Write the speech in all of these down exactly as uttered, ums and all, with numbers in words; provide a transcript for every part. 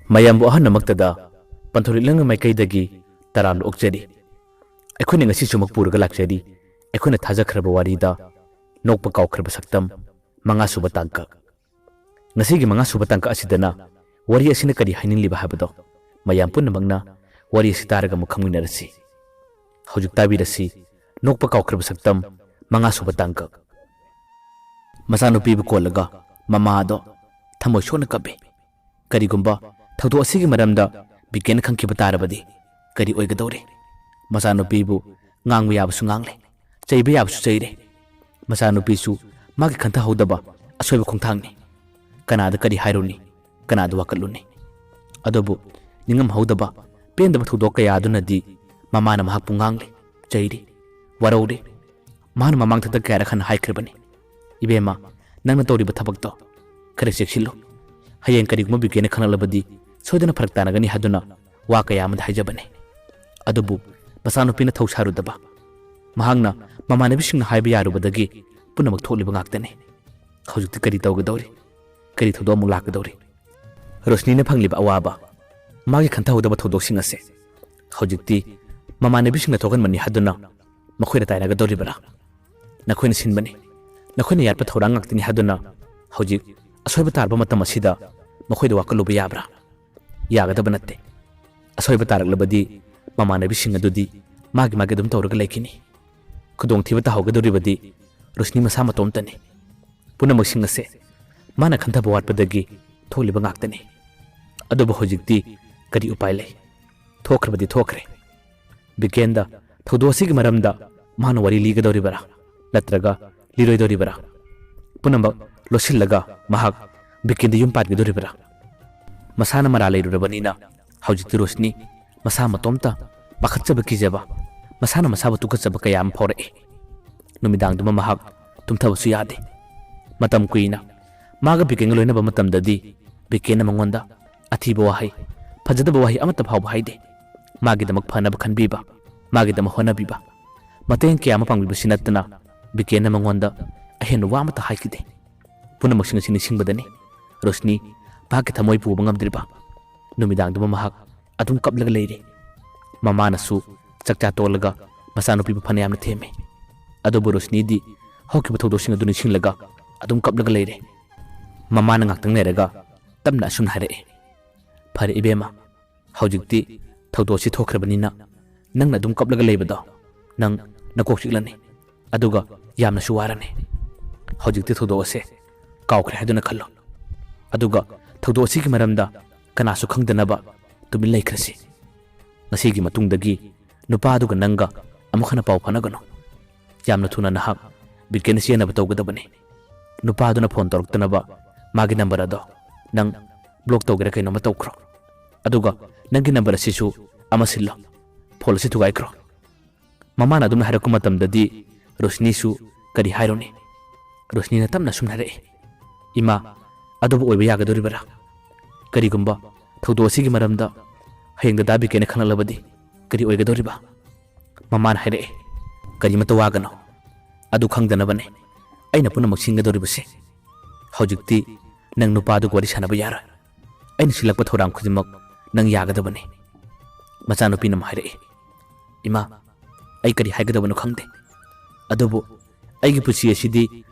ꯃꯌꯥꯝꯕꯨ ꯑꯍꯟꯅꯃꯛꯇꯗ ꯄꯟꯊꯧ ꯂꯤꯛꯂꯪꯒꯤ ꯃꯥꯏꯀꯩꯗꯒꯤ ꯇꯔꯥꯝꯅ ꯑꯣꯛꯆꯔꯤ꯫ ꯑꯩꯈꯣꯏꯅ ꯉꯁꯤꯁꯨ ꯑꯃꯨꯛ ꯄꯨꯔꯒ ꯂꯥꯛꯆꯔꯤ ꯑꯩꯈꯣꯏꯅ ꯊꯥꯖꯈ꯭ꯔꯕ ꯋꯥꯔꯤꯗ ꯅꯣꯛꯄ ꯀꯥꯎꯈ꯭ꯔꯕ ꯁꯛꯇꯝ, ꯃꯉꯥꯁꯨꯕ ꯇꯥꯡꯀꯛ꯫ ꯉꯁꯤꯒꯤ ꯃꯉꯥꯁꯨꯕ ꯇꯥꯡꯀꯛ ꯑꯁꯤꯗꯅ ꯋꯥꯔꯤ ꯑꯁꯤꯅ ꯀꯔꯤ ꯍꯥꯏꯅꯤꯡꯂꯤꯕ ꯍꯥꯏꯕꯗꯣ ꯃꯌꯥꯝ ꯄꯨꯝꯅꯃꯛꯅ ꯋꯥꯔꯤ ꯑꯁꯤ ꯇꯥꯔꯒ ꯑꯃꯨꯛ ꯈꯪꯃꯤꯟꯅꯔꯁꯤ꯫ ꯍꯧꯖꯤꯛ ꯇꯥꯕꯤꯔꯁꯤ ꯅꯣꯛꯄ ꯀꯥꯎꯈ꯭ꯔꯕ ꯁꯛꯇꯝ, ꯃꯉꯥꯁꯨꯕ ꯇꯥꯡꯀꯛ꯫ ꯃꯆꯥꯅꯨꯄꯤꯕꯨ ꯀꯣꯜꯂꯒ ꯃꯃꯥ ꯑꯗꯣ ꯊꯃꯣꯏ ꯁꯣꯛꯅ ꯀꯞꯄꯤ꯫ ꯀꯔꯤꯒꯨꯝꯕ ꯊꯧꯗꯣꯛ ꯑꯁꯤꯒꯤ ꯃꯔꯝꯗ ꯕꯤꯀꯦꯟꯅ ꯈꯪꯈꯤꯕ ꯇꯥꯔꯕꯗꯤ ꯀꯔꯤ ꯑꯣꯏꯒꯗꯧꯔꯤ? ꯃꯆꯥꯅꯨꯄꯤꯕꯨ ꯉꯥꯡꯕ ꯌꯥꯕꯁꯨ ꯉꯥꯡꯂꯦ, ꯆꯩꯕ ꯌꯥꯕꯁꯨ ꯆꯩꯔꯦ꯫ ꯃꯆꯥꯅꯨꯄꯤꯁꯨ ꯃꯥꯒꯤ ꯈꯟꯊꯍꯧꯗꯕ ꯑꯁꯣꯏꯕ ꯈꯣꯡꯊꯥꯡꯅꯤ꯫ ꯀꯅꯥꯗ ꯀꯔꯤ ꯍꯥꯏꯔꯨꯅꯤ? ꯀꯅꯥꯗ ꯋꯥꯀꯠꯂꯨꯅꯤ? ꯑꯗꯨꯕꯨ ꯅꯤꯡꯉꯝꯍꯧꯗꯕ, ꯄꯦꯟꯗꯕ ꯊꯧꯗꯣꯛ ꯀꯌꯥ ꯑꯗꯨꯅꯗꯤ ꯃꯃꯥꯅ ꯃꯍꯥꯛꯄꯨ ꯉꯥꯡꯂꯤ, ꯆꯩꯔꯤ, ꯋꯥꯔꯧꯔꯤ꯫ ꯃꯍꯥꯛꯅ ꯃꯃꯥꯡꯊꯛꯇ ꯀꯌꯥꯔꯛ ꯍꯟꯅ ꯍꯥꯏꯈ꯭ꯔꯕꯅꯤ, "ꯏꯕꯦꯝꯃ, ꯅꯪꯅ ꯇꯧꯔꯤꯕ ꯊꯕꯛꯇꯣ ꯈꯔ ꯆꯦꯛꯁꯤꯜꯂꯨ꯫ ꯍꯌꯦꯡ ꯀꯔꯤꯒꯨꯝꯕ ꯕꯤꯀꯦꯅ ꯈꯪꯂꯛꯂꯕꯗꯤ ꯁꯣꯏꯗꯅ ꯐꯔꯛ ꯇꯥꯅꯒꯅꯤ" ꯍꯥꯏꯗꯨꯅ ꯋꯥ ꯀꯌꯥ ꯑꯃꯗ ꯍꯥꯏꯖꯕꯅꯤ꯫ ꯑꯗꯨꯕꯨ ꯃꯆꯥꯅꯨꯄꯤꯅ ꯊꯧ ꯁꯥꯔꯨꯗꯕ꯫ ꯃꯍꯥꯛꯅ ꯃꯃꯥꯟꯅꯕꯤꯁꯤꯡꯅ ꯍꯥꯏꯕ ꯌꯥꯔꯨꯕꯗꯒꯤ ꯄꯨꯝꯅꯃꯛ ꯊꯣꯛꯂꯤꯕ ꯉꯥꯛꯇꯅꯤ꯫ ꯍꯧꯖꯤꯛꯇꯤ ꯀꯔꯤ ꯇꯧꯒꯗꯧꯔꯤ? ꯀꯔꯤ ꯊꯧꯗꯣꯛ ꯑꯃꯨꯛ ꯂꯥꯛꯀꯗꯧꯔꯤ? ꯔꯣꯁꯅꯤꯅ ꯐꯪꯂꯤꯕ ꯑꯋꯥꯕ, ꯃꯥꯒꯤ ꯈꯟꯊꯍꯧꯗꯕ ꯊꯧꯗꯣꯛꯁꯤꯡ ꯑꯁꯦ ꯍꯧꯖꯤꯛꯇꯤ ꯃꯃꯥꯟꯅꯕꯤꯁꯤꯡꯅ ꯊꯣꯛꯍꯟꯕꯅꯤ ꯍꯥꯏꯗꯨꯅ ꯃꯈꯣꯏꯗ ꯇꯥꯏꯅꯒꯗꯧꯔꯤꯕ꯭ꯔꯥ? ꯅꯈꯣꯏꯅ ꯁꯤꯟꯕꯅꯤ, ꯅꯈꯣꯏꯅ ꯌꯥꯠꯄ ꯊꯧꯔꯥꯡ ꯉꯥꯛꯇꯅꯤ ꯍꯥꯏꯗꯨꯅ ꯍꯧꯖꯤꯛ ꯑꯁꯣꯏꯕ ꯇꯥꯔꯕ ꯃꯇꯝ ꯑꯁꯤꯗ ꯃꯈꯣꯏꯗ ꯋꯥꯀꯠꯂꯨꯕ ꯌꯥꯕ꯭ꯔꯥ? ꯌꯥꯒꯗꯕ ꯅꯠꯇꯦ꯫ ꯑꯁꯣꯏꯕ ꯇꯥꯔꯛꯂꯕꯗꯤ ꯃꯃꯥꯟꯅꯕꯤꯁꯤꯡ ꯑꯗꯨꯗꯤ ꯃꯥꯒꯤ ꯃꯥꯒꯤ ꯑꯗꯨꯝ ꯇꯧꯔꯒ ꯂꯩꯈꯤꯅꯤ꯫ ꯈꯨꯗꯣꯡꯊꯤꯕ ꯇꯥꯍꯧꯒꯗꯧꯔꯤꯕꯗꯤ ꯔꯣꯁꯅꯤ ꯃꯁꯥ ꯃꯇꯣꯝꯇꯅꯤ꯫ ꯄꯨꯝꯅꯃꯛꯁꯤꯡ ꯑꯁꯦ ꯃꯥꯅ ꯈꯟꯊꯕ ꯋꯥꯠꯄꯗꯒꯤ ꯊꯣꯛꯂꯤꯕ ꯉꯥꯛꯇꯅꯤ꯫ ꯑꯗꯨꯕꯨ ꯍꯧꯖꯤꯛꯇꯤ ꯀꯔꯤ ꯎꯄꯥꯏ ꯂꯩ? ꯊꯣꯛꯈ꯭ꯔꯕꯗꯤ ꯊꯣꯛꯈ꯭ꯔꯦ꯫ ꯕꯤꯀꯦꯟꯗ ꯊꯧꯗꯣꯛ ꯑꯁꯤꯒꯤ ꯃꯔꯝꯗ ꯃꯍꯥꯛꯅ ꯋꯥꯔꯤ ꯂꯤꯒꯗꯧꯔꯤꯕꯔꯥ? ꯅꯠꯇ꯭ꯔꯒ ꯂꯤꯔꯣꯏꯗꯧꯔꯤꯕꯔꯥ? ꯄꯨꯝꯅꯃꯛ ꯂꯣꯠꯁꯤꯜꯂꯒ ꯃꯍꯥꯛ ꯕꯤꯀꯦꯟꯗ ꯌꯨꯝ ꯄꯥꯟꯒꯗꯧꯔꯤꯕꯔꯥ? ꯃꯁꯥꯅ ꯃꯔꯥꯜ ꯂꯩꯔꯨꯔꯕꯅꯤꯅ ꯍꯧꯖꯤꯛꯇꯤ ꯔꯣꯁꯅꯤ ꯃꯁꯥ ꯃꯇꯣꯝꯇ ꯄꯥꯈꯠꯆꯕ, ꯀꯤꯖꯕ, ꯃꯁꯥꯅ ꯃꯁꯥꯕꯨ ꯇꯨꯀꯠꯆꯕ ꯀꯌꯥ ꯑꯃ ꯐꯥꯎꯔꯛꯏ꯫ ꯅꯨꯃꯤꯗꯥꯡꯗꯨꯃ ꯃꯍꯥꯛ ꯇꯨꯝꯊꯕꯁꯨ ꯌꯥꯗꯦ꯫ ꯃꯇꯝ ꯀꯨꯏꯅ ꯃꯥꯒ ꯕꯤꯀꯦꯟꯒ ꯂꯣꯏꯅꯕ ꯃꯇꯝꯗꯗꯤ ꯕꯤꯀꯦꯟꯅ ꯃꯉꯣꯟꯗ ꯑꯊꯤꯕ ꯋꯥꯍꯩ, ꯐꯖꯗꯕ ꯋꯥꯍꯩ ꯑꯃꯠꯇ ꯐꯥꯎꯕ ꯍꯥꯏꯗꯦ꯫ ꯃꯥꯒꯤꯗꯃꯛ ꯐꯅꯕ ꯈꯟꯕꯤꯕ, ꯃꯥꯒꯤꯗꯃꯛ ꯍꯣꯠꯅꯕꯤꯕ, ꯃꯇꯦꯡ ꯀꯌꯥ ꯑꯃ ꯄꯥꯡꯕꯤꯕꯁꯤ ꯅꯠꯇꯅ ꯕꯤꯀꯦꯟꯅ ꯃꯉꯣꯟꯗ ꯑꯍꯦꯟꯕ ꯋꯥ ꯑꯃꯠꯇ ꯍꯥꯏꯈꯤꯗꯦ꯫ ꯄꯨꯝꯅꯃꯛꯁꯤꯡ ꯑꯁꯤ ꯅꯤꯡꯁꯤꯡꯕꯗꯅꯤ ꯔꯣꯁꯅꯤ ꯃꯍꯥꯛꯀꯤ ꯊꯃꯣꯏ ꯄꯨꯕ ꯉꯝꯗ꯭ꯔꯤꯕ꯫ ꯅꯨꯃꯤꯗꯥꯡꯗꯨꯃ ꯃꯍꯥꯛ ꯑꯗꯨꯝ ꯀꯞꯂꯒ ꯂꯩꯔꯦ꯫ ꯃꯃꯥꯅꯁꯨ ꯆꯥꯛꯆꯥ ꯇꯣꯛꯂꯒ ꯃꯆꯥꯅꯨꯄꯤꯕꯨ ꯐꯅꯌꯥꯝꯅ ꯊꯦꯝꯃꯤ꯫ ꯑꯗꯨꯕꯨ ꯔꯣꯁꯅꯤꯗꯤ ꯍꯧꯈꯤꯕ ꯊꯧꯗꯣꯛꯁꯤꯡ ꯑꯗꯨ ꯅꯤꯡꯁꯤꯡꯂꯒ ꯑꯗꯨꯝ ꯀꯞꯂꯒ ꯂꯩꯔꯦ꯫ ꯃꯃꯥꯅ ꯉꯥꯛꯇꯪ ꯂꯩꯔꯒ ꯇꯞꯅ ꯑꯁꯨꯝꯅ ꯍꯥꯏꯔꯛꯏ, "ꯐꯔꯦ ꯏꯕꯦꯝꯃ, ꯍꯧꯖꯤꯛꯇꯤ ꯊꯧꯗꯣꯛ ꯑꯁꯤ ꯊꯣꯛꯈ꯭ꯔꯕꯅꯤꯅ ꯅꯪꯅ ꯑꯗꯨꯝ ꯀꯞꯂꯒ ꯂꯩꯕꯗꯣ ꯅꯪ ꯅꯀꯣꯛ ꯆꯤꯛꯂꯅꯤ, ꯑꯗꯨꯒ ꯌꯥꯝꯅꯁꯨ ꯋꯥꯔꯅꯤ꯫ ꯍꯧꯖꯤꯛꯇꯤ ꯊꯧꯗꯣꯛ ꯑꯁꯦ ꯀꯥꯎꯈ꯭ꯔꯦ ꯍꯥꯏꯗꯨꯅ ꯈꯜꯂꯣ꯫ ꯑꯗꯨꯒ ꯊꯧꯗꯣꯛ ꯑꯁꯤꯒꯤ ꯃꯔꯝꯗ ꯀꯅꯥꯁꯨ ꯈꯪꯗꯅꯕ ꯇꯨꯃꯤꯟ ꯂꯩꯈ꯭ꯔꯁꯤ꯫ ꯉꯁꯤꯒꯤ ꯃꯇꯨꯡꯗꯒꯤ ꯅꯨꯄꯥꯗꯨꯒ ꯅꯪꯒ ꯑꯃꯨꯛ ꯍꯟꯅ ꯄꯥꯎ ꯐꯥꯎꯅꯒꯅꯨ꯫ ꯌꯥꯝꯅ ꯊꯨꯅ ꯅꯍꯥꯛ ꯕꯤꯀꯦꯟ ꯆꯦꯟꯅꯕ ꯇꯧꯒꯗꯕꯅꯤ꯫ ꯅꯨꯄꯥꯗꯨꯅ ꯐꯣꯟ ꯇꯧꯔꯛꯇꯅꯕ ꯃꯥꯒꯤ ꯅꯝꯕꯔ ꯑꯗꯣ ꯅꯪ ꯕ꯭ꯂꯣꯛ ꯇꯧꯒꯦꯔꯥ ꯀꯩꯅꯣꯝꯃ ꯇꯧꯈ꯭ꯔꯣ꯫ ꯑꯗꯨꯒ ꯅꯪꯒꯤ ꯅꯝꯕꯔ ꯑꯁꯤꯁꯨ ꯑꯃ ꯁꯤꯜꯂꯣ꯫ ꯐꯣꯟ ꯑꯁꯤ ꯊꯨꯒꯥꯏꯈ꯭ꯔꯣ꯫" ꯃꯃꯥꯅ ꯑꯗꯨꯝꯅ ꯍꯥꯏꯔꯛꯄ ꯃꯇꯝꯗꯗꯤ ꯔꯣꯁꯅꯤꯁꯨ ꯀꯔꯤ ꯍꯥꯏꯔꯨꯅꯤ? ꯔꯣꯁꯅꯤꯅ ꯇꯞꯅ ꯁꯨꯝ ꯍꯥꯏꯔꯛꯏ, "ꯏꯃꯥ, ꯑꯗꯨꯕꯨ ꯑꯣꯏꯕ ꯌꯥꯒꯗꯧꯔꯤꯕꯔꯥ? ꯀꯔꯤꯒꯨꯝꯕ ꯊꯧꯗꯣꯛ ꯑꯁꯤꯒꯤ ꯃꯔꯝꯗ ꯍꯌꯦꯡ ꯗꯗꯥ ꯕꯤꯀꯦꯅ ꯈꯪꯂꯛꯂꯕꯗꯤ ꯀꯔꯤ ꯑꯣꯏꯒꯗꯧꯔꯤꯕ?" ꯃꯃꯥꯅ ꯍꯥꯏꯔꯛꯏ, "ꯀꯔꯤꯃꯠꯇ ꯋꯥꯒꯅꯣ꯫ ꯑꯗꯨ ꯈꯪꯗꯅꯕꯅꯦ ꯑꯩꯅ ꯄꯨꯝꯅꯃꯛ ꯁꯤꯟꯒꯗꯧꯔꯤꯕꯁꯦ꯫ ꯍꯧꯖꯤꯛꯇꯤ ꯅꯪ ꯅꯨꯄꯥꯗꯨꯒ ꯋꯥꯔꯤ ꯁꯥꯟꯅꯕ ꯌꯥꯔꯣꯏ꯫ ꯑꯩꯅ ꯁꯤꯜꯂꯛꯄ ꯊꯧꯔꯥꯡ ꯈꯨꯗꯤꯡꯃꯛ ꯅꯪ ꯌꯥꯒꯗꯕꯅꯤ꯫" ꯃꯆꯥꯅꯨꯄꯤꯅ ꯑꯃꯨꯛ ꯍꯥꯏꯔꯛꯏ, "ꯏꯃꯥ, ꯑꯩ ꯀꯔꯤ ꯍꯥꯏꯒꯗꯕꯅꯣ ꯈꯪꯗꯦ꯫ ꯑꯗꯨꯕꯨ ꯑꯩꯒꯤ ꯄꯨꯟꯁꯤ ꯑꯁꯤꯗꯤ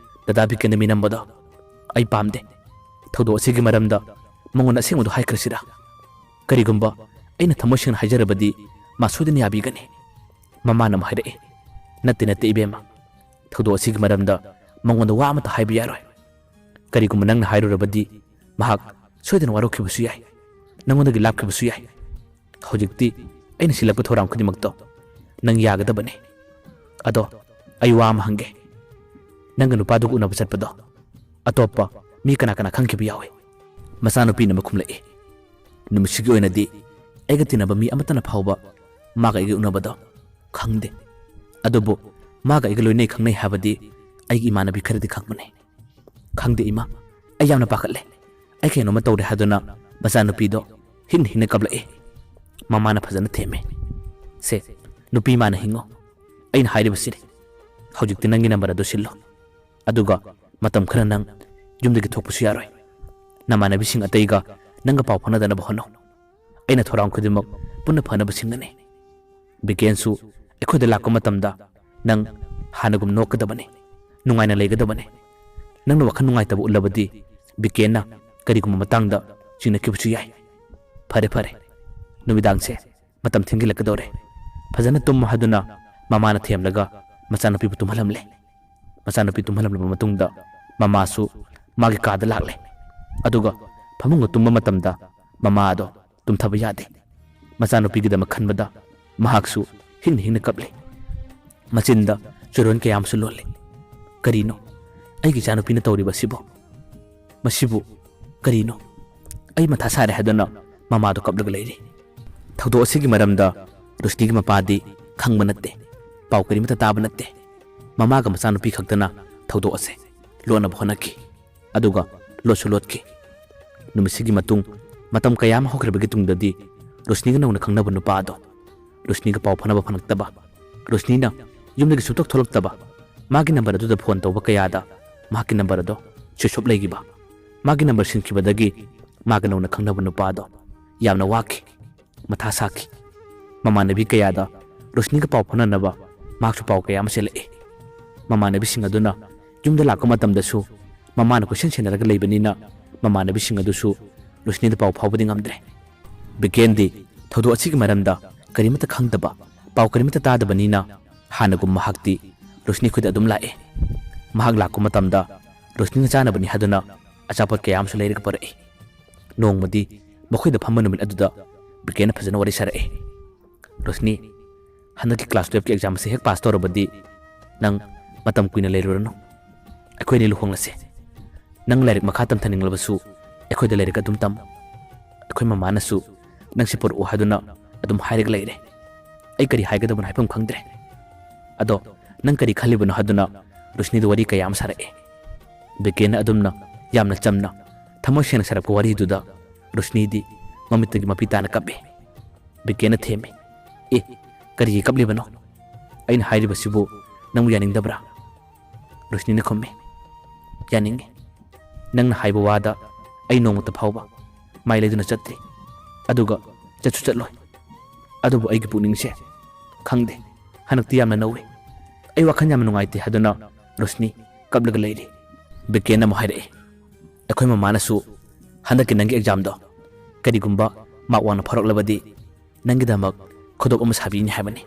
ꯗꯗꯥ ꯕꯤꯀꯦꯟꯗ ꯃꯤꯅꯝꯕꯗꯣ ꯑꯩ ꯄꯥꯝꯗꯦ꯫ ꯊꯧꯗꯣꯛ ꯑꯁꯤꯒꯤ ꯃꯔꯝꯗ ꯃꯉꯣꯟꯗ ꯑꯁꯦꯡꯕꯗꯨ ꯍꯥꯏꯈ꯭ꯔꯁꯤꯔꯥ? ꯀꯔꯤꯒꯨꯝꯕ ꯑꯩꯅ ꯊꯃꯣꯏ ꯁꯦꯡꯅ ꯍꯥꯏꯖꯔꯕꯗꯤ ꯃꯥ ꯁꯣꯏꯗꯅ ꯌꯥꯕꯤꯒꯅꯤ꯫" ꯃꯃꯥꯅ ꯑꯃꯨꯛ ꯍꯥꯏꯔꯛꯏ, "ꯅꯠꯇꯦ, ꯅꯠꯇꯦ ꯏꯕꯦꯝꯃ, ꯊꯧꯗꯣꯛ ꯑꯁꯤꯒꯤ ꯃꯔꯝꯗ ꯃꯉꯣꯟꯗ ꯋꯥ ꯑꯃꯠꯇ ꯍꯥꯏꯕ ꯌꯥꯔꯣꯏ꯫ ꯀꯔꯤꯒꯨꯝꯕ ꯅꯪꯅ ꯍꯥꯏꯔꯨꯔꯕꯗꯤ ꯃꯍꯥꯛ ꯁꯣꯏꯗꯅ ꯋꯥꯔꯧꯈꯤꯕꯁꯨ ꯌꯥꯏ, ꯅꯪꯉꯣꯟꯗꯒꯤ ꯂꯥꯞꯈꯤꯕꯁꯨ ꯌꯥꯏ꯫ ꯍꯧꯖꯤꯛꯇꯤ ꯑꯩꯅ ꯁꯤꯜꯂꯛꯄ ꯊꯧꯔꯥꯡ ꯈꯨꯗꯤꯡꯃꯛꯇꯣ ꯅꯪ ꯌꯥꯒꯗꯕꯅꯤ꯫ ꯑꯗꯣ ꯑꯩ ꯋꯥ ꯑꯃ ꯍꯪꯒꯦ꯫ ꯅꯪꯒ ꯅꯨꯄꯥꯗꯨꯒ ꯎꯅꯕ ꯆꯠꯄꯗꯣ ꯑꯇꯣꯞꯄ ꯃꯤ ꯀꯅꯥ ꯀꯅꯥ ꯈꯪꯈꯤꯕ ꯌꯥꯎꯏ?" ꯃꯆꯥꯅꯨꯄꯤꯅ ꯑꯃ ꯈꯨꯝꯂꯛꯏ, "ꯅꯨꯃꯤꯠꯁꯤꯒꯤ ꯑꯣꯏꯅꯗꯤ ꯑꯩꯒ ꯇꯤꯟꯅꯕ ꯃꯤ ꯑꯃꯠꯇꯅ ꯐꯥꯎꯕ ꯃꯥꯒ ꯑꯩꯒ ꯎꯅꯕꯗꯣ ꯈꯪꯗꯦ꯫ ꯑꯗꯨꯕꯨ ꯃꯥꯒ ꯑꯩꯒ ꯂꯣꯏꯅꯩ ꯈꯪꯅꯩ ꯍꯥꯏꯕꯗꯤ ꯑꯩꯒꯤ ꯏꯃꯥꯟꯅꯕꯤ ꯈꯔꯗꯤ ꯈꯪꯕꯅꯤ꯫ ꯈꯪꯗꯦ ꯏꯃꯥ, ꯑꯩ ꯌꯥꯝꯅ ꯄꯥꯈꯠꯂꯦ꯫ ꯑꯩ ꯀꯩꯅꯣꯝꯃ ꯇꯧꯔꯦ ꯍꯥꯏꯗꯨꯅ ꯃꯆꯥꯅꯨꯄꯤꯗꯣ ꯍꯤꯡꯅ ꯍꯤꯡꯅ ꯀꯞꯂꯛꯑꯦ꯫" ꯃꯃꯥꯅ ꯐꯖꯅ ꯊꯦꯝꯃꯦ, "ꯁꯦ, ꯅꯨꯄꯤ ꯃꯥꯅ ꯍꯤꯡꯉꯣ꯫ ꯑꯩꯅ ꯍꯥꯏꯔꯤꯕꯁꯤꯅꯤ꯫ ꯍꯧꯖꯤꯛꯇꯤ ꯅꯪꯒꯤ ꯅꯝꯕꯔ ꯑꯗꯨ ꯁꯤꯜꯂꯣ꯫ ꯑꯗꯨꯒ ꯃꯇꯝ ꯈꯔ ꯅꯪ ꯌꯨꯝꯗꯒꯤ ꯊꯣꯛꯄꯁꯨ ꯌꯥꯔꯣꯏ꯫ ꯅꯃꯥꯟꯅꯕꯤꯁꯤꯡ ꯑꯇꯩꯒ ꯅꯪꯒ ꯄꯥꯎ ꯐꯥꯎꯅꯗꯅꯕ ꯍꯣꯠꯅꯧ꯫ ꯑꯩꯅ ꯊꯧꯔꯥꯡ ꯈꯨꯗꯤꯡꯃꯛ ꯄꯨꯟꯅ ꯐꯅꯕ ꯁꯤꯟꯒꯅꯤ꯫ ꯕꯤꯀꯦꯟꯁꯨ ꯑꯩꯈꯣꯏꯗ ꯂꯥꯛꯄ ꯃꯇꯝꯗ ꯅꯪ ꯍꯥꯟꯅꯒꯨꯝ ꯅꯣꯛꯀꯗꯕꯅꯤ, ꯅꯨꯡꯉꯥꯏꯅ ꯂꯩꯒꯗꯕꯅꯤ꯫ ꯅꯪꯅ ꯋꯥꯈꯜ ꯅꯨꯡꯉꯥꯏꯇꯕ ꯎꯠꯂꯕꯗꯤ ꯕꯤꯀꯦꯟꯅ ꯀꯔꯤꯒꯨꯝꯕ ꯃꯇꯥꯡꯗ ꯆꯤꯡꯅꯈꯤꯕꯁꯨ ꯌꯥꯏ꯫ ꯐꯔꯦ, ꯐꯔꯦ, ꯅꯨꯃꯤꯗꯥꯡꯁꯦ ꯃꯇꯝ ꯊꯦꯡꯖꯤꯜꯂꯛꯀꯗꯧꯔꯦ꯫ ꯐꯖꯅ ꯇꯨꯝꯃꯨ ꯍꯥꯏꯗꯨꯅ ꯃꯃꯥꯅ ꯊꯦꯝꯂꯒ ꯃꯆꯥꯅꯨꯄꯤꯕꯨ ꯇꯨꯝꯍꯜꯂꯝꯂꯦ꯫ ꯃꯆꯥꯅꯨꯄꯤ ꯇꯨꯝꯍꯜꯂꯝꯂꯕ ꯃꯇꯨꯡꯗ ꯃꯃꯥꯁꯨ ꯃꯥꯒꯤ ꯀꯥꯗ ꯂꯥꯛꯂꯦ꯫ ꯑꯗꯨꯒ ꯐꯃꯨꯡꯗ ꯇꯨꯝꯕ ꯃꯇꯝꯗ ꯃꯃꯥ ꯑꯗꯣ ꯇꯨꯝꯊꯕ ꯌꯥꯗꯦ꯫ ꯃꯆꯥꯅꯨꯄꯤꯒꯤꯗꯃꯛ ꯈꯟꯕꯗ ꯃꯍꯥꯛꯁꯨ ꯍꯤꯡꯅ ꯍꯤꯡꯅ ꯀꯞꯂꯦ꯫ ꯃꯆꯤꯟꯗ ꯆꯨꯔꯣꯟ ꯀꯌꯥ ꯑꯃꯁꯨ ꯂꯣꯜꯂꯦ꯫ "ꯀꯔꯤꯅꯣ ꯑꯩꯒꯤ ꯏꯆꯥꯅꯨꯄꯤꯅ ꯇꯧꯔꯤꯕ ꯑꯁꯤꯕꯨ? ꯃꯁꯤꯕꯨ ꯀꯔꯤꯅꯣ? ꯑꯩ ꯃꯊꯥ ꯁꯥꯔꯦ" ꯍꯥꯏꯗꯨꯅ ꯃꯃꯥꯗꯣ ꯀꯞꯂꯒ ꯂꯩꯔꯤ꯫ ꯊꯧꯗꯣꯛ ꯑꯁꯤꯒꯤ ꯃꯔꯝꯗ ꯔꯣꯁꯅꯤꯒꯤ ꯃꯄꯥꯗꯤ ꯈꯪꯕ ꯅꯠꯇꯦ, ꯄꯥꯎ ꯀꯔꯤꯃꯠꯇ ꯇꯥꯕ ꯅꯠꯇꯦ꯫ ꯃꯃꯥꯒ ꯃꯆꯥꯅꯨꯄꯤ ꯈꯛꯇꯅ ꯊꯧꯗꯣꯛ ꯑꯁꯦ ꯂꯣꯠꯅꯕ ꯍꯣꯠꯅꯈꯤ꯫ ꯑꯗꯨꯒ ꯂꯣꯠꯁꯨ ꯂꯣꯠꯈꯤ꯫ ꯅꯨꯃꯤꯠꯁꯤꯒꯤ ꯃꯇꯨꯡ ꯃꯇꯝ ꯀꯌꯥ ꯑꯃ ꯍꯧꯈ꯭ꯔꯕꯒꯤ ꯇꯨꯡꯗꯗꯤ ꯔꯣꯁꯅꯤꯒ ꯅꯧꯅ ꯈꯪꯅꯕ ꯅꯨꯄꯥ ꯑꯗꯣ ꯔꯣꯁꯅꯤꯒ ꯄꯥꯎ ꯐꯥꯎꯅꯕ ꯐꯪꯂꯛꯇꯕ, ꯔꯣꯁꯅꯤꯅ ꯌꯨꯝꯗꯒꯤ ꯁꯨꯡꯊꯣꯛ ꯊꯣꯛꯂꯛꯇꯕ, ꯃꯥꯒꯤ ꯅꯝꯕꯔ ꯑꯗꯨꯗ ꯐꯣꯟ ꯇꯧꯕ ꯀꯌꯥꯗ ꯃꯍꯥꯛꯀꯤ ꯅꯝꯕꯔ ꯑꯗꯣ ꯁ꯭ꯋꯤꯆ ꯑꯣꯐ ꯂꯩꯈꯤꯕ꯫ ꯃꯥꯒꯤ ꯅꯝꯕꯔ ꯁꯤꯟꯈꯤꯕꯗꯒꯤ ꯃꯥꯒ ꯅꯧꯅ ꯈꯪꯅꯕ ꯅꯨꯄꯥ ꯑꯗꯣ ꯌꯥꯝꯅ ꯋꯥꯈꯤ, ꯃꯊꯥ ꯁꯥꯈꯤ꯫ ꯃꯃꯥꯟꯅꯕꯤ ꯀꯌꯥꯗ ꯔꯣꯁꯅꯤꯒ ꯄꯥꯎ ꯐꯥꯎꯅꯅꯕ ꯃꯍꯥꯛꯁꯨ ꯄꯥꯎ ꯀꯌꯥ ꯑꯃ ꯆꯦꯜꯂꯛꯏ꯫ ꯃꯃꯥꯟꯅꯕꯤꯁꯤꯡ ꯑꯗꯨꯅ ꯌꯨꯝꯗ ꯂꯥꯛꯄ ꯃꯇꯝꯗꯁꯨ ꯃꯃꯥꯅ ꯀꯣꯏꯁꯦꯟ ꯁꯦꯟꯅꯔꯒ ꯂꯩꯕꯅꯤꯅ ꯃꯃꯥꯟꯅꯕꯤꯁꯤꯡ ꯑꯗꯨꯁꯨ ꯔꯣꯁꯅꯤꯗ ꯄꯥꯎ ꯐꯥꯎꯕꯗꯤ ꯉꯝꯗ꯭ꯔꯦ꯫ ꯕꯤꯀꯦꯟꯗꯤ ꯊꯧꯗꯣꯛ ꯑꯁꯤꯒꯤ ꯃꯔꯝꯗ ꯀꯔꯤꯃꯠꯇ ꯈꯪꯗꯕ, ꯄꯥꯎ ꯀꯔꯤꯃꯠꯇ ꯇꯥꯗꯕꯅꯤꯅ ꯍꯥꯟꯅꯒꯨꯝ ꯃꯍꯥꯛꯇꯤ ꯔꯣꯁꯅꯤ ꯈꯨꯗ ꯑꯗꯨꯝ ꯂꯥꯛꯑꯦ꯫ ꯃꯍꯥꯛ ꯂꯥꯛꯄ ꯃꯇꯝꯗ ꯔꯣꯁꯅꯤꯅ ꯆꯥꯅꯕꯅꯤ ꯍꯥꯏꯗꯨꯅ ꯑꯆꯥꯄꯣꯠ ꯀꯌꯥ ꯑꯃꯁꯨ ꯂꯩꯔꯒ ꯄꯨꯔꯛꯏ꯫ ꯅꯣꯡꯃꯗꯤ ꯃꯈꯣꯏꯗ ꯐꯝꯕ ꯅꯨꯃꯤꯠ ꯑꯗꯨꯗ ꯕꯤꯀꯦꯟꯅ ꯐꯖꯅ ꯋꯥꯔꯤ ꯁꯥꯔꯛꯏ꯫ "ꯔꯣꯁꯅꯤ, ꯍꯟꯗꯛꯀꯤ ꯀ꯭ꯂꯥꯁ ꯇꯨꯌꯦꯜꯐꯀꯤ ꯑꯦꯛꯖꯥꯝ ꯑꯁꯤ ꯍꯦꯛ ꯄꯥꯁ ꯇꯧꯔꯕꯗꯤ ꯅꯪ ꯃꯇꯝ ꯀꯨꯏꯅ ꯂꯩꯔꯨꯔꯅꯨ꯫ ꯑꯩꯈꯣꯏ ꯑꯅꯤ ꯂꯨꯍꯣꯡꯂꯁꯦ꯫ ꯅꯪ ꯂꯥꯏꯔꯤꯛ ꯃꯈꯥ ꯇꯝꯊꯅꯤꯡꯂꯕꯁꯨ ꯑꯩꯈꯣꯏꯗ ꯂꯥꯏꯔꯤꯛ ꯑꯗꯨꯝ ꯇꯝꯃꯨ꯫ ꯑꯩꯈꯣꯏ ꯃꯃꯥꯅꯁꯨ ꯅꯪꯁꯤ ꯄꯨꯔꯛꯎ ꯍꯥꯏꯗꯨꯅ ꯑꯗꯨꯝ ꯍꯥꯏꯔꯒ ꯂꯩꯔꯦ꯫ ꯑꯩ ꯀꯔꯤ ꯍꯥꯏꯒꯗꯕꯅꯣ ꯍꯥꯏꯐꯝ ꯈꯪꯗ꯭ꯔꯦ꯫ ꯑꯗꯣ ꯅꯪ ꯀꯔꯤ ꯈꯜꯂꯤꯕꯅꯣ?" ꯍꯥꯏꯗꯨꯅ ꯔꯣꯁꯅꯤꯗ ꯋꯥꯔꯤ ꯀꯌꯥ ꯑꯃ ꯁꯥꯔꯛꯑꯦ꯫ ꯕꯤꯀꯦꯟꯅ ꯑꯗꯨꯝꯅ ꯌꯥꯝꯅ ꯆꯝꯅ ꯊꯃꯣꯏ ꯁꯦꯡꯅ ꯁꯥꯔꯛꯄ ꯋꯥꯔꯤꯗꯨꯗ ꯔꯣꯁꯅꯤꯗꯤ ꯃꯃꯤꯠꯇꯒꯤ ꯃꯄꯤ ꯇꯥꯅ ꯀꯞꯄꯦ꯫ ꯕꯤꯀꯦꯟꯅ ꯊꯦꯝꯃꯤ, "ꯑꯦ, ꯀꯔꯤꯒꯤ ꯀꯞꯂꯤꯕꯅꯣ? ꯑꯩꯅ ꯍꯥꯏꯔꯤꯕꯁꯤꯕꯨ ꯅꯪꯕꯨ ꯌꯥꯅꯤꯡꯗꯕ꯭ꯔꯥ?" ꯔꯣꯁꯅꯤꯅ ꯈꯨꯝꯃꯤ, "ꯌꯥꯅꯤꯡꯉꯤ꯫ ꯅꯪꯅ ꯍꯥꯏꯕ ꯋꯥꯗ ꯑꯩ ꯅꯣꯡꯃꯇ ꯐꯥꯎꯕ ꯃꯥꯏ ꯂꯩꯗꯨꯅ ꯆꯠꯇ꯭ꯔꯤ꯫ ꯑꯗꯨꯒ ꯆꯠꯁꯨ ꯆꯠꯂꯣꯏ꯫ ꯑꯗꯨꯕꯨ ꯑꯩꯒꯤ ꯄꯨꯛꯅꯤꯡꯁꯦ, ꯈꯪꯗꯦ, ꯍꯟꯗꯛꯇꯤ ꯌꯥꯝꯅ ꯅꯧꯏ꯫ ꯑꯩ ꯋꯥꯈꯜ ꯌꯥꯝꯅ ꯅꯨꯡꯉꯥꯏꯇꯦ" ꯍꯥꯏꯗꯨꯅ ꯔꯣꯁꯅꯤ ꯀꯞꯂꯒ ꯂꯩꯔꯤ꯫ ꯕꯤꯀꯦꯟ ꯑꯃꯨꯛ ꯍꯥꯏꯔꯛꯏ, "ꯑꯩꯈꯣꯏ ꯃꯃꯥꯅꯁꯨ ꯍꯟꯗꯛꯀꯤ ꯅꯪꯒꯤ ꯑꯦꯛꯖꯥꯝꯗꯣ ꯀꯔꯤꯒꯨꯝꯕ ꯃꯥꯔꯛ ꯋꯥꯡꯅ ꯐꯥꯎꯔꯛꯂꯕꯗꯤ ꯅꯪꯒꯤꯗꯃꯛ ꯈꯨꯗꯣꯞ ꯑꯃ ꯁꯥꯕꯤꯅꯤ ꯍꯥꯏꯕꯅꯤ,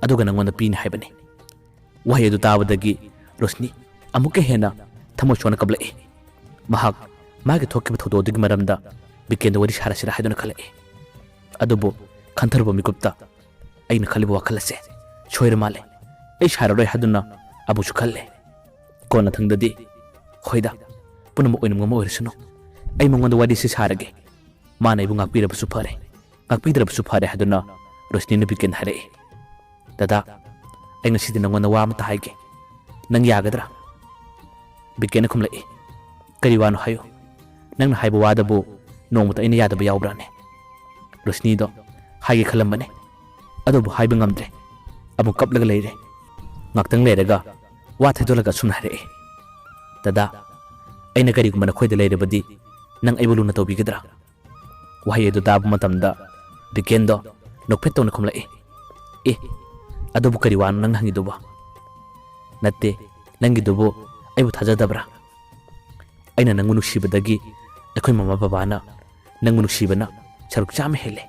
ꯑꯗꯨꯒ ꯅꯪꯉꯣꯟꯗ ꯄꯤꯅꯤ ꯍꯥꯏꯕꯅꯤ"꯫ ꯋꯥꯍꯩ ꯑꯗꯨ ꯇꯥꯕꯗꯒꯤ ꯔꯣꯁꯅꯤ ꯑꯃꯨꯛꯀ ꯍꯦꯟꯅ ꯊꯃꯣꯏ ꯁꯣꯛꯅ ꯀꯞꯂꯛꯏ꯫ ꯃꯍꯥꯛ ꯃꯥꯒꯤ ꯊꯣꯛꯈꯤꯕ ꯊꯧꯗꯣꯛ ꯑꯗꯨꯒꯤ ꯃꯔꯝꯗ ꯕꯤꯀꯦꯟꯗ ꯋꯥꯔꯤ ꯁꯥꯔꯁꯤꯔꯥ ꯍꯥꯏꯗꯨꯅ ꯈꯜꯂꯛꯏ꯫ ꯑꯗꯨꯕꯨ ꯈꯟꯊꯔꯨꯕ ꯃꯤꯀꯨꯞꯇ ꯑꯩꯅ ꯈꯜꯂꯤꯕ ꯋꯥꯈꯜ ꯑꯁꯦ ꯁꯣꯏꯔ ꯃꯥꯜꯂꯦ꯫ ꯑꯩ ꯁꯥꯔꯔꯣꯏ ꯍꯥꯏꯗꯨꯅ ꯑꯃꯨꯛꯁꯨ ꯈꯜꯂꯦ꯫ ꯀꯣꯟꯅꯊꯪꯗꯗꯤ, "ꯍꯣꯏꯗ, ꯄꯨꯝꯅꯃꯛ ꯑꯣꯏꯅꯤꯡꯕ ꯑꯃ ꯑꯣꯏꯔꯁꯅꯨ꯫ ꯑꯩ ꯃꯉꯣꯟꯗ ꯋꯥꯔꯤꯁꯤ ꯁꯥꯔꯒꯦ꯫ ꯃꯥꯅ ꯑꯩꯕꯨ ꯉꯥꯛꯄꯤꯔꯕꯁꯨ ꯐꯔꯦ, ꯉꯥꯛꯄꯤꯗ꯭ꯔꯕꯁꯨ ꯐꯔꯦ" ꯍꯥꯏꯗꯨꯅ ꯔꯣꯁꯅꯤꯅ ꯕꯤꯀꯦꯟꯗ ꯍꯥꯏꯔꯛꯏ꯫ "ꯗꯗꯥ, ꯑꯩ ꯉꯁꯤꯗꯤ ꯅꯪꯉꯣꯟꯗ ꯋꯥ ꯑꯃꯇ ꯍꯥꯏꯒꯦ꯫ ꯅꯪ ꯌꯥꯒꯗ꯭ꯔꯥ?" ꯕꯤꯀꯦꯟꯅ ꯈꯨꯝꯂꯛꯏ꯫ "ꯀꯔꯤ ꯋꯥꯅꯣ ꯍꯥꯏꯌꯨ꯫ ꯅꯪꯅ ꯍꯥꯏꯕ ꯋꯥꯗꯕꯨ ꯅꯣꯡꯃꯇ ꯑꯩꯅ ꯌꯥꯗꯕ ꯌꯥꯎꯕ꯭ꯔꯥꯅꯦ?" ꯔꯣꯁꯅꯤꯗꯣ ꯍꯥꯏꯒꯦ ꯈꯜꯂꯝꯕꯅꯦ, ꯑꯗꯨꯕꯨ ꯍꯥꯏꯕ ꯉꯝꯗ꯭ꯔꯦ꯫ ꯑꯃꯨꯛ ꯀꯞꯂꯒ ꯂꯩꯔꯦ꯫ ꯉꯥꯛꯇꯪ ꯂꯩꯔꯒ ꯋꯥ ꯊꯩꯗꯣꯛꯂꯒ ꯑꯁꯨꯝꯅ ꯍꯥꯏꯔꯛꯏ, "ꯗꯗꯥ, ꯑꯩꯅ ꯀꯔꯤꯒꯨꯝꯕ ꯅꯈꯣꯏꯗ ꯂꯩꯔꯕꯗꯤ ꯅꯪ ꯑꯩꯕꯨ ꯂꯨꯅ ꯇꯧꯕꯤꯒꯗ꯭ꯔꯥ?" ꯋꯥꯍꯩ ꯑꯗꯨ ꯇꯥꯕ ꯃꯇꯝꯗ ꯕꯤꯀꯦꯟꯗꯣ ꯅꯣꯛꯐꯦꯠ ꯇꯧꯅ ꯈꯨꯝꯂꯛꯏ, "ꯑꯦ, ꯑꯗꯨꯕꯨ ꯀꯔꯤ ꯋꯥꯅꯣ ꯅꯪꯅ ꯍꯪꯉꯤꯗꯨꯕꯣ? ꯅꯠꯇꯦ, ꯅꯪꯒꯤꯗꯨꯕꯨ ꯑꯩꯕꯨ ꯊꯥꯖꯗꯕ꯭ꯔꯥ? ꯑꯩꯅ ꯅꯪꯕꯨ ꯅꯨꯡꯁꯤꯕꯗꯒꯤ ꯑꯩꯈꯣꯏ ꯃꯃꯥ ꯕꯕꯥꯅ ꯅꯪꯕꯨ ꯅꯨꯡꯁꯤꯕꯅ ꯁꯔꯨꯛ ꯆꯥꯝꯃ ꯍꯦꯜꯂꯦ꯫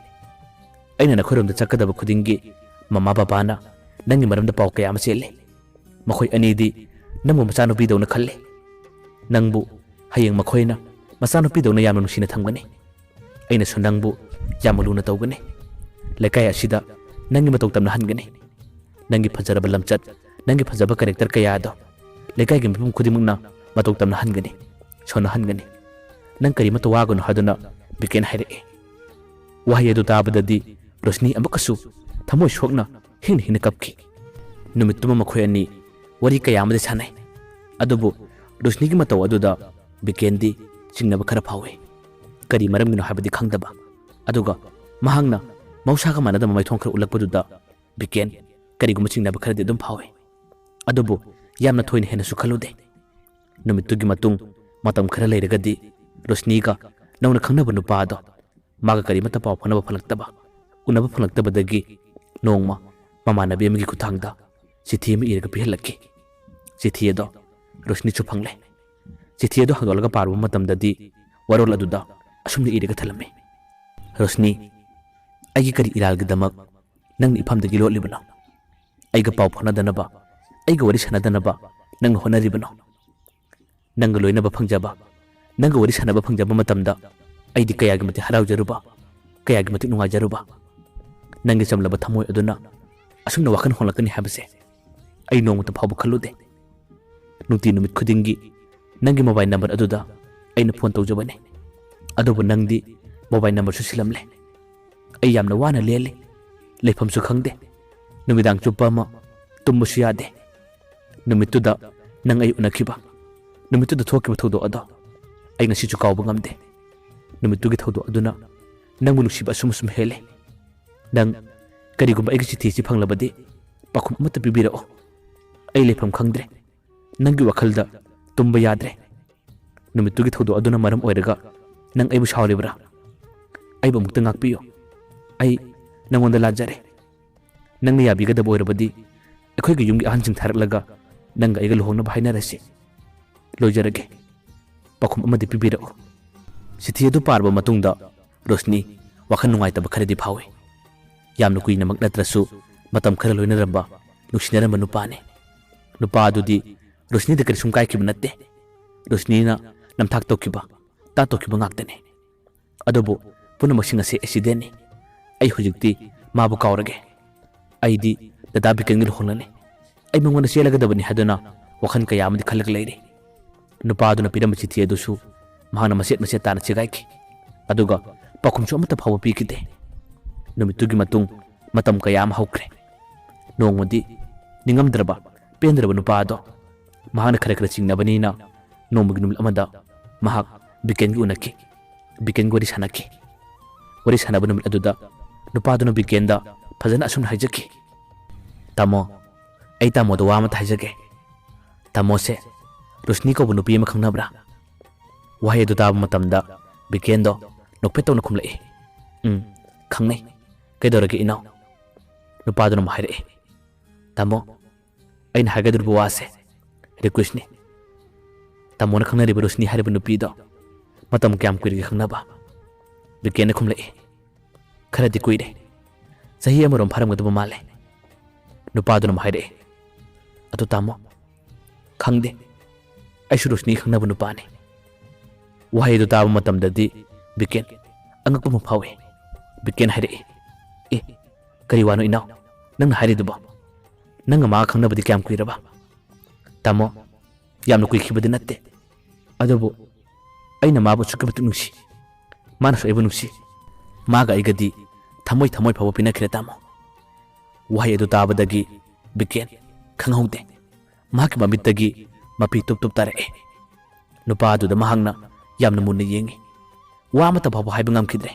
ꯑꯩꯅ ꯅꯈꯣꯏꯔꯣꯝꯗ ꯆꯠꯀꯗꯕ ꯈꯨꯗꯤꯡꯒꯤ ꯃꯃꯥ ꯕꯕꯥꯅ ꯅꯪꯒꯤ ꯃꯔꯝꯗ ꯄꯥꯎ ꯀꯌꯥ ꯑꯃ ꯆꯦꯜꯂꯤ꯫ ꯃꯈꯣꯏ ꯑꯅꯤꯗꯤ ꯅꯪꯕꯨ ꯃꯆꯥꯅꯨꯄꯤꯗꯧꯅ ꯈꯜꯂꯤ꯫ ꯅꯪꯕꯨ ꯍꯌꯦꯡ ꯃꯈꯣꯏꯅ ꯃꯆꯥꯅꯨꯄꯤꯗꯧꯅ ꯌꯥꯝꯅ ꯅꯨꯡꯁꯤꯅ ꯊꯝꯒꯅꯤ꯫ ꯑꯩꯅꯁꯨ ꯅꯪꯕꯨ ꯌꯥꯝꯅ ꯂꯨꯅ ꯇꯧꯒꯅꯤ꯫ ꯂꯩꯀꯥꯏ ꯑꯁꯤꯗ ꯅꯪꯒꯤ ꯃꯇꯧ ꯇꯝꯅꯍꯟꯒꯅꯤ꯫ ꯅꯪꯒꯤ ꯐꯖꯔꯕ ꯂꯝꯆꯠ, ꯅꯪꯒꯤ ꯐꯖꯕ ꯀꯦꯔꯦꯛꯇꯔ ꯀꯌꯥ ꯑꯗꯣ ꯂꯩꯀꯥꯏꯒꯤ ꯃꯤꯄꯨꯝ ꯈꯨꯗꯤꯡꯃꯛꯅ ꯃꯇꯧ ꯇꯝꯅꯍꯟꯒꯅꯤ, ꯁꯣꯟꯅꯍꯟꯒꯅꯤ꯫ ꯅꯪ ꯀꯔꯤꯃꯠꯇ ꯋꯥꯒꯅꯨ" ꯍꯥꯏꯗꯨꯅ ꯕꯤꯀꯦꯟ ꯍꯥꯏꯔꯛꯏ꯫ ꯋꯥꯍꯩ ꯑꯗꯨ ꯇꯥꯕꯗꯗꯤ ꯔꯣꯁꯅꯤ ꯑꯃꯨꯛꯀꯁꯨ ꯊꯃꯣꯏ ꯁꯣꯛꯅ ꯍꯤꯡꯅ ꯍꯤꯡꯅ ꯀꯞꯈꯤ꯫ ꯅꯨꯃꯤꯠꯇꯨꯃ ꯃꯈꯣꯏ ꯑꯅꯤ ꯋꯥꯔꯤ ꯀꯌꯥ ꯑꯃꯗꯤ ꯁꯥꯟꯅꯩ꯫ ꯑꯗꯨꯕꯨ ꯔꯣꯁꯅꯤꯒꯤ ꯃꯇꯧ ꯑꯗꯨꯗ ꯕꯤꯀꯦꯟꯗꯤ ꯆꯤꯡꯅꯕ ꯈꯔ ꯐꯥꯎꯏ꯫ ꯀꯔꯤ ꯃꯔꯝꯒꯤꯅꯣ ꯍꯥꯏꯕꯗꯤ ꯈꯪꯗꯕ꯫ ꯑꯗꯨꯒ ꯃꯍꯥꯛꯅ ꯃꯍꯧꯁꯥꯒ ꯃꯥꯟꯅꯗꯕ ꯃꯥꯏꯊꯣꯡ ꯈꯔ ꯎꯠꯂꯛꯄꯗꯨꯗ ꯕꯤꯀꯦꯟ ꯀꯔꯤꯒꯨꯝꯕ ꯆꯤꯡꯅꯕ ꯈꯔꯗꯤ ꯑꯗꯨꯝ ꯐꯥꯎꯏ꯫ ꯑꯗꯨꯕꯨ ꯌꯥꯝꯅ ꯊꯣꯏꯅ ꯍꯦꯟꯅꯁꯨ ꯈꯜꯂꯨꯗꯦ꯫ ꯅꯨꯃꯤꯠꯇꯨꯒꯤ ꯃꯇꯨꯡ ꯃꯇꯝ ꯈꯔ ꯂꯩꯔꯒꯗꯤ ꯔꯣꯁꯅꯤꯒ ꯅꯧꯅ ꯈꯪꯅꯕ ꯅꯨꯄꯥ ꯑꯗꯣ ꯃꯥꯒ ꯀꯔꯤꯃꯠꯇ ꯄꯥꯎ ꯐꯥꯎꯅꯕ ꯐꯪꯂꯛꯇꯕ, ꯎꯅꯕ ꯐꯪꯂꯛꯇꯕꯗꯒꯤ ꯅꯣꯡꯃ ꯃꯃꯥꯟꯅꯕꯤ ꯑꯃꯒꯤ ꯈꯨꯠꯊꯥꯡꯗ ꯆꯤꯊꯤ ꯑꯃ ꯏꯔꯒ ꯄꯤꯍꯜꯂꯛꯈꯤ꯫ ꯆꯤꯊꯤ ꯑꯗꯣ ꯔꯣꯁꯅꯤꯁꯨ ꯐꯪꯂꯦ꯫ ꯆꯤꯊꯤ ꯑꯗꯨ ꯍꯥꯡꯗꯣꯛꯂꯒ ꯄꯥꯔꯨꯕ ꯃꯇꯝꯗꯗꯤ ꯋꯥꯔꯣꯜ ꯑꯗꯨꯗ ꯑꯁꯨꯝꯅ ꯏꯔꯒ ꯊꯝꯂꯝꯃꯤ: "ꯔꯣꯁꯅꯤ, ꯑꯩꯒꯤ ꯀꯔꯤ ꯏꯔꯥꯜꯒꯤꯗꯃꯛ ꯅꯪꯅ ꯏꯐꯝꯗꯒꯤ ꯂꯣꯠꯂꯤꯕꯅꯣ? ꯑꯩꯒ ꯄꯥꯎ ꯐꯥꯎꯅꯗꯅꯕ, ꯑꯩꯒ ꯋꯥꯔꯤ ꯁꯥꯟꯅꯗꯅꯕ ꯅꯪꯅ ꯍꯣꯠꯅꯔꯤꯕꯅꯣ? ꯅꯪꯒ ꯂꯣꯏꯅꯕ ꯐꯪꯖꯕ, ꯅꯪꯒ ꯋꯥꯔꯤ ꯁꯥꯟꯅꯕ ꯐꯪꯖꯕ ꯃꯇꯝꯗ ꯑꯩꯗꯤ ꯀꯌꯥꯒꯤ ꯃꯇꯤꯛ ꯍꯔꯥꯎꯖꯔꯨꯕ, ꯀꯌꯥꯒꯤ ꯃꯇꯤꯛ ꯅꯨꯡꯉꯥꯏꯖꯔꯨꯕ꯫ ꯅꯪꯒꯤ ꯆꯝꯂꯕ ꯊꯃꯣꯏ ꯑꯗꯨꯅ ꯑꯁꯨꯝꯅ ꯋꯥꯈꯜ ꯍꯣꯡꯂꯛꯀꯅꯤ ꯍꯥꯏꯕꯁꯦ ꯑꯩ ꯅꯣꯡꯃꯇ ꯐꯥꯎꯕ ꯈꯜꯂꯨꯗꯦ꯫ ꯅꯨꯡꯇꯤ ꯅꯨꯃꯤꯠ ꯈꯨꯗꯤꯡꯒꯤ ꯅꯪꯒꯤ ꯃꯣꯕꯥꯏꯜ ꯅꯝꯕꯔ ꯑꯗꯨꯗ ꯑꯩꯅ ꯐꯣꯟ ꯇꯧꯖꯕꯅꯤ꯫ ꯑꯗꯨꯕꯨ ꯅꯪꯗꯤ ꯃꯣꯕꯥꯏꯜ ꯅꯝꯕꯔꯁꯨ ꯁꯤꯜꯂꯝꯂꯦ꯫ ꯑꯩ ꯌꯥꯝꯅ ꯋꯥꯅ ꯂꯦꯜꯂꯤ, ꯂꯩꯐꯝꯁꯨ ꯈꯪꯗꯦ꯫ ꯅꯨꯃꯤꯗꯥꯡ ꯆꯨꯞꯄ ꯑꯃ ꯇꯨꯝꯕꯁꯨ ꯌꯥꯗꯦ꯫ ꯅꯨꯃꯤꯠꯇꯨꯗ ꯅꯪ ꯑꯩ ꯎꯅꯈꯤꯕ, ꯅꯨꯃꯤꯠꯇꯨꯗ ꯊꯣꯛꯈꯤꯕ ꯊꯧꯗꯣꯛ ꯑꯗꯣ ꯑꯩ ꯉꯁꯤꯁꯨ ꯀꯥꯎꯕ ꯉꯝꯗꯦ꯫ ꯅꯨꯃꯤꯠꯇꯨꯒꯤ ꯊꯧꯗꯣꯛ ꯑꯗꯨꯅ ꯅꯪꯕꯨ ꯅꯨꯡꯁꯤꯕ ꯑꯁꯨꯝ ꯑꯁꯨꯝ ꯍꯦꯜꯂꯦ꯫ ꯅꯪ ꯀꯔꯤꯒꯨꯝꯕ ꯑꯩꯒꯤ ꯆꯤꯊꯤ ꯑꯁꯤ ꯐꯪꯂꯕꯗꯤ ꯄꯥꯎꯈꯨꯝ ꯑꯃꯠꯇ ꯄꯤꯕꯤꯔꯛꯑꯣ꯫ ꯑꯩ ꯂꯩꯐꯝ ꯈꯪꯗ꯭ꯔꯦ꯫ ꯅꯪꯒꯤ ꯋꯥꯈꯜꯗ ꯇꯨꯝꯕ ꯌꯥꯗ꯭ꯔꯦ꯫ ꯅꯨꯃꯤꯠꯇꯨꯒꯤ ꯊꯧꯗꯣꯛ ꯑꯗꯨꯅ ꯃꯔꯝ ꯑꯣꯏꯔꯒ ꯅꯪ ꯑꯩꯕꯨ ꯁꯥꯎꯔꯤꯕ꯭ꯔꯥ? ꯑꯩꯕꯨ ꯑꯃꯨꯛꯇ ꯉꯥꯛꯄꯤꯌꯨ꯫ ꯑꯩ ꯅꯪꯉꯣꯟꯗ ꯂꯥꯟꯖꯔꯦ꯫ ꯅꯪꯅ ꯌꯥꯕꯤꯒꯗꯕ ꯑꯣꯏꯔꯕꯗꯤ ꯑꯩꯈꯣꯏꯒꯤ ꯌꯨꯝꯒꯤ ꯑꯍꯟꯁꯤꯡ ꯊꯥꯔꯛꯂꯒ ꯅꯪꯒ ꯑꯩꯒ ꯂꯨꯍꯣꯡꯅꯕ ꯍꯥꯏꯅꯔꯁꯤ꯫ ꯂꯣꯏꯖꯔꯒꯦ꯫ ꯄꯥꯎꯈꯨꯝ ꯑꯃꯗꯤ ꯄꯤꯕꯤꯔꯛꯎ꯫" ꯆꯤꯊꯤ ꯑꯗꯨ ꯄꯥꯔꯕ ꯃꯇꯨꯡꯗ ꯔꯣꯁꯅꯤ ꯋꯥꯈꯜ ꯅꯨꯡꯉꯥꯏꯇꯕ ꯈꯔꯗꯤ ꯐꯥꯎꯏ꯫ ꯌꯥꯝꯅ ꯀꯨꯏꯅꯃꯛ ꯅꯠꯇ꯭ꯔꯁꯨ ꯃꯇꯝ ꯈꯔ ꯂꯣꯏꯅꯔꯝꯕ, ꯅꯨꯡꯁꯤꯅꯔꯝꯕ ꯅꯨꯄꯥꯅꯤ꯫ ꯅꯨꯄꯥ ꯑꯗꯨꯗꯤ ꯔꯣꯁꯅꯤꯗ ꯀꯔꯤꯁꯨꯝ ꯀꯥꯏꯈꯤꯕ ꯅꯠꯇꯦ꯫ ꯔꯣꯁꯅꯤꯅ ꯅꯝꯊꯥꯛ ꯇꯧꯈꯤꯕ, ꯇꯥ ꯇꯧꯈꯤꯕ ꯉꯥꯛꯇꯅꯤ꯫ ꯑꯗꯨꯕꯨ ꯄꯨꯝꯅꯃꯛꯁꯤꯡ ꯑꯁꯤ ꯑꯦꯛꯁꯤꯗꯦꯟꯅꯤ꯫ ꯑꯩ ꯍꯧꯖꯤꯛꯇꯤ ꯃꯥꯕꯨ ꯀꯥꯎꯔꯒꯦ꯫ ꯑꯩꯗꯤ ꯗꯗꯥ ꯕꯤꯀꯟꯒ ꯂꯨꯍꯣꯡꯂꯅꯤ꯫ ꯑꯩ ꯃꯉꯣꯟꯗ ꯆꯦꯜꯂꯒꯗꯕꯅꯤ ꯍꯥꯏꯗꯨꯅ ꯋꯥꯈꯜ ꯀꯌꯥ ꯑꯃꯗꯤ ꯈꯜꯂꯒ ꯂꯩꯔꯤ꯫ ꯅꯨꯄꯥ ꯑꯗꯨꯅ ꯄꯤꯔꯝꯕ ꯆꯤꯊꯤ ꯑꯗꯨꯁꯨ ꯃꯍꯥꯛꯅ ꯃꯆꯦꯠ ꯃꯆꯦꯠ ꯇꯥꯅ ꯁꯦꯒꯥꯏꯈꯤ꯫ ꯑꯗꯨꯒ ꯄꯥꯎꯈꯨꯝꯁꯨ ꯑꯃꯠꯇ ꯐꯥꯎꯕ ꯄꯤꯈꯤꯗꯦ꯫ ꯅꯨꯃꯤꯠꯇꯨꯒꯤ ꯃꯇꯨꯡ ꯃꯇꯝ ꯀꯌꯥ ꯑꯃ ꯍꯧꯈ꯭ꯔꯦ꯫ ꯅꯣꯡꯃꯗꯤ ꯅꯤꯡꯉꯝꯗ꯭ꯔꯕ, ꯄꯦꯟꯗ꯭ꯔꯕ ꯅꯨꯄꯥ ꯑꯗꯣ ꯃꯍꯥꯛꯅ ꯈꯔ ꯈꯔ ꯆꯤꯡꯅꯕꯅꯤꯅ ꯅꯣꯡꯃꯒꯤ ꯅꯨꯃꯤꯠ ꯑꯃꯗ ꯃꯍꯥꯛ ꯕꯤꯀꯦꯟꯒ ꯎꯅꯈꯤ꯫ ꯕꯤꯀꯦꯟꯒ ꯋꯥꯔꯤ ꯁꯥꯟꯅꯈꯤ꯫ ꯋꯥꯔꯤ ꯁꯥꯟꯅꯕ ꯅꯨꯃꯤꯠ ꯑꯗꯨꯗ ꯅꯨꯄꯥꯗꯨꯅ ꯕꯤꯀꯦꯟꯗ ꯐꯖꯅ ꯑꯁꯨꯝꯅ ꯍꯥꯏꯖꯈꯤ: "ꯇꯥꯃꯣ, ꯑꯩ ꯇꯥꯃꯣꯗ ꯋꯥ ꯑꯃꯇ ꯍꯥꯏꯖꯒꯦ꯫ ꯇꯥꯃꯣꯁꯦ ꯔꯣꯁꯅꯤ ꯀꯧꯕ ꯅꯨꯄꯤ ꯑꯃ ꯈꯪꯅꯕ꯭ꯔꯥ?" ꯋꯥꯍꯩ ꯑꯗꯨ ꯇꯥꯕ ꯃꯇꯝꯗ ꯕꯤꯀꯦꯟꯗꯣ ꯅꯣꯛꯐꯦꯠ ꯇꯧꯅ ꯈꯨꯝꯂꯛꯏ꯫ "ꯎꯝ, ꯈꯪꯅꯩ꯫ ꯀꯩꯗꯧꯔꯒꯦ ꯏꯅꯥꯎ?" ꯅꯨꯄꯥꯗꯨꯅ ꯑꯃꯨꯛ ꯍꯥꯏꯔꯛꯑꯦ, "ꯇꯥꯃꯣ, ꯑꯩꯅ ꯍꯥꯏꯒꯗꯧꯔꯤꯕ ꯋꯥꯁꯦ ꯔꯤꯀ꯭ꯋꯦꯁꯅꯤ꯫ ꯇꯥꯃꯣꯅ ꯈꯪꯅꯔꯤꯕ ꯔꯣꯁꯅꯤ ꯍꯥꯏꯔꯤꯕ ꯅꯨꯄꯤꯗꯣ ꯃꯇꯝ ꯀꯌꯥꯝ ꯀꯨꯏꯔꯒꯦ ꯈꯪꯅꯕ?" ꯕꯤꯀꯦꯟꯅ ꯈꯨꯝꯂꯛꯏ, "ꯈꯔꯗꯤ ꯀꯨꯏꯔꯦ꯫ ꯆꯍꯤ ꯑꯃꯔꯣꯝ ꯐꯥꯔꯝꯒꯗꯕ ꯃꯥꯜꯂꯦ꯫" ꯅꯨꯄꯥꯗꯨꯅ ꯑꯃꯨꯛ ꯍꯥꯏꯔꯛꯑꯦ, "ꯑꯗꯨ ꯇꯥꯃꯣ, ꯈꯪꯗꯦ꯫ ꯑꯩꯁꯨ ꯔꯣꯁꯅꯤ ꯈꯪꯅꯕ ꯅꯨꯄꯥꯅꯤ꯫" ꯋꯥꯍꯩ ꯑꯗꯨ ꯇꯥꯕ ꯃꯇꯝꯗꯗꯤ ꯕꯤꯀꯦꯟ ꯑꯉꯛꯄ ꯑꯃ ꯐꯥꯎꯏ꯫ ꯕꯤꯀꯦꯟ ꯍꯥꯏꯔꯛꯏ, "ꯑꯦ, ꯀꯔꯤ ꯋꯥꯅꯣ ꯏꯅꯥꯎ ꯅꯪꯅ ꯍꯥꯏꯔꯤꯗꯨꯕꯣ? ꯅꯪꯒ ꯃꯥꯒ ꯈꯪꯅꯕꯗꯤ ꯀꯌꯥꯝ ꯀꯨꯏꯔꯕ?" "ꯇꯥꯃꯣ, ꯌꯥꯝꯅ ꯀꯨꯏꯈꯤꯕꯗꯤ ꯅꯠꯇꯦ꯫ ꯑꯗꯨꯕꯨ ꯑꯩꯅ ꯃꯥꯕꯨ ꯑꯁꯨꯛꯀꯤ ꯃꯇꯤꯛ ꯅꯨꯡꯁꯤ꯫ ꯃꯥꯅꯁꯨ ꯑꯩꯕꯨ ꯅꯨꯡꯁꯤ꯫ ꯃꯥꯒ ꯑꯩꯒꯗꯤ ꯊꯃꯣꯏ ꯊꯃꯣꯏ ꯐꯥꯎꯕ ꯄꯤꯅꯈ꯭ꯔꯦ ꯇꯥꯃꯣ꯫" ꯋꯥꯍꯩ ꯑꯗꯨ ꯇꯥꯕꯗꯒꯤ ꯕꯤꯀꯦꯟ ꯈꯪꯍꯧꯗꯦ꯫ ꯃꯍꯥꯛꯀꯤ ꯃꯃꯤꯠꯇꯒꯤ ꯃꯄꯤ ꯇꯨꯞ ꯇꯨꯞ ꯇꯥꯔꯛꯑꯦ꯫ ꯅꯨꯄꯥ ꯑꯗꯨꯗ ꯃꯍꯥꯛꯅ ꯌꯥꯝꯅ ꯃꯨꯟꯅ ꯌꯦꯡꯉꯤ꯫ ꯋꯥ ꯑꯃꯠꯇ ꯐꯥꯎꯕ ꯍꯥꯏꯕ ꯉꯝꯈꯤꯗ꯭ꯔꯦ꯫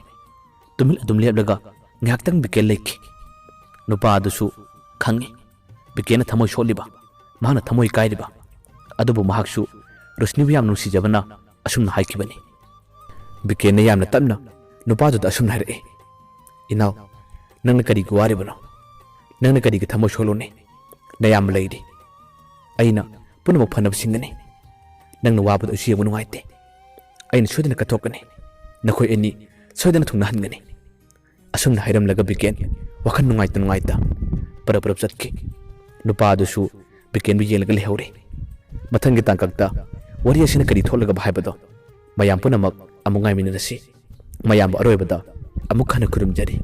ꯇꯨꯃꯤꯟ ꯑꯗꯨꯝ ꯂꯦꯞꯂꯒ ꯉꯥꯏꯍꯥꯛꯇꯪ ꯕꯤꯀꯦꯟ ꯂꯩꯈꯤ꯫ ꯅꯨꯄꯥ ꯑꯗꯨꯁꯨ ꯈꯪꯉꯤ ꯕꯤꯀꯦꯟꯅ ꯊꯃꯣꯏ ꯁꯣꯛꯂꯤꯕ, ꯃꯍꯥꯛꯅ ꯊꯃꯣꯏ ꯀꯥꯏꯔꯤꯕ꯫ ꯑꯗꯨꯕꯨ ꯃꯍꯥꯛꯁꯨ ꯔꯣꯁꯅꯤꯕꯨ ꯌꯥꯝ ꯅꯨꯡꯁꯤꯖꯕꯅ ꯑꯁꯨꯝꯅ ꯍꯥꯏꯈꯤꯕꯅꯤ꯫ ꯕꯤꯀꯦꯟꯅ ꯌꯥꯝꯅ ꯇꯞꯅ ꯅꯨꯄꯥꯗꯨꯗ ꯑꯁꯨꯝꯅ ꯍꯥꯏꯔꯛꯏ, "ꯏꯅꯥꯎ, ꯅꯪꯅ ꯀꯔꯤꯒꯤ ꯋꯥꯔꯤꯕꯅꯣ? ꯅꯪꯅ ꯀꯔꯤꯒꯤ ꯊꯃꯣꯏ ꯁꯣꯛꯂꯨꯅꯤ? ꯅꯌꯥꯝꯕ ꯂꯩꯔꯤ꯫ ꯑꯩꯅ ꯄꯨꯝꯅꯃꯛ ꯐꯅꯕ ꯁꯤꯟꯒꯅꯤ꯫ ꯅꯪꯅ ꯋꯥꯕꯗ ꯑꯩꯁꯨ ꯌꯦꯡꯕ ꯅꯨꯡꯉꯥꯏꯇꯦ꯫ ꯑꯩꯅ ꯁꯣꯏꯗꯅ ꯀꯠꯊꯣꯛꯀꯅꯤ꯫ ꯅꯈꯣꯏ ꯑꯅꯤ ꯁꯣꯏꯗꯅ ꯊꯨꯡꯅꯍꯟꯒꯅꯤ꯫" ꯑꯁꯨꯝꯅ ꯍꯥꯏꯔꯝꯂꯒ ꯕꯤꯀꯦꯟ ꯋꯥꯈꯜ ꯅꯨꯡꯉꯥꯏꯇ ꯅꯨꯡꯉꯥꯏꯇ ꯄꯔꯞ ꯄꯔꯞ ꯆꯠꯈꯤ꯫ ꯅꯨꯄꯥ ꯑꯗꯨꯁꯨ ꯕꯤꯀꯦꯟꯕꯨ ꯌꯦꯡꯂꯒ ꯂꯩꯍꯧꯔꯦ꯫ ꯃꯊꯪꯒꯤ ꯇꯥꯡꯀꯛꯇ ꯋꯥꯔꯤ ꯑꯁꯤꯅ ꯀꯔꯤ ꯊꯣꯛꯂꯒꯕ ꯍꯥꯏꯕꯗꯣ ꯃꯌꯥꯝ ꯄꯨꯝꯅꯃꯛ ꯑꯃꯨꯛ ꯉꯥꯏꯃꯤꯟꯅꯔꯁꯤ꯫ ꯃꯌꯥꯝꯕꯨ ꯑꯔꯣꯏꯕꯗ ꯑꯃꯨꯛ ꯍꯟꯅ ꯈꯨꯔꯨꯝꯖꯔꯤ꯫